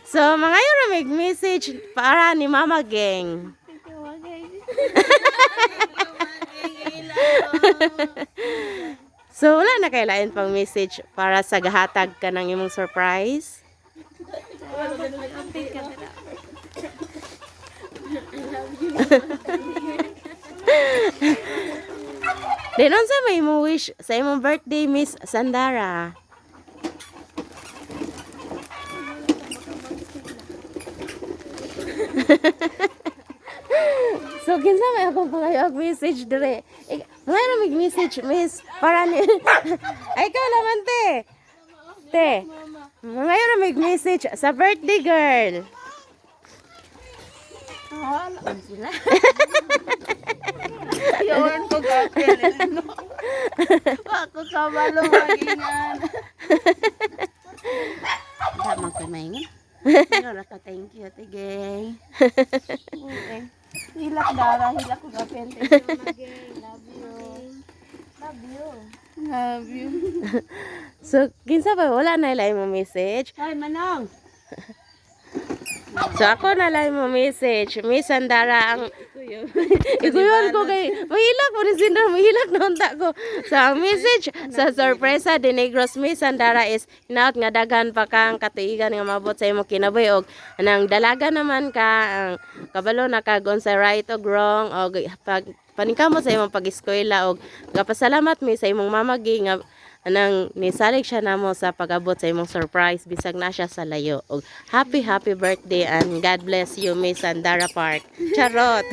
So, mga yun mig message para ni Mama Gang. Thank you, Mama. So, wala na kay lain pang message para sa gahatag ka ng imong surprise. Update ka nila. Then, unsa may imong wish sa imong birthday, Miss Sandara? So, kinsa may akong pangayo og message dire? Mga mig message, Miss, para ni Ay, ikaw naman, te. Te, mga mig message sa birthday girl. Wala sila. Yawan ko gapil. Ako kabalo magingan. Wala man ko'y maingon. Pero ka thank you, ate gay. Okay. Hilak dara, hilak ko gapil. Thank you, Mama Gang. Love you. Love you. Love you. So, kinsa ba wala na ilay mo message? Ay, Manong! So ako na lang mo message. Miss Sandara ang iguyon ko kay mahilak mo ni Sindra, mahilak na unta ko. So ang message sa sorpresa de Negros Miss Sandara is hinaot nga daghan pa kang katuigan nga mabot sa imong kinabuhi og anang dalaga naman ka ang kabalo na kag unsa right og wrong og pag paningkamot sa imong pag-eskwela og gapasalamat mi sa imong mama gi nga anang nisalig siya namo sa pag-abot sa imong surprise bisag na siya sa layo. Og happy happy birthday and God bless you, Miss Sandara Park. Charot.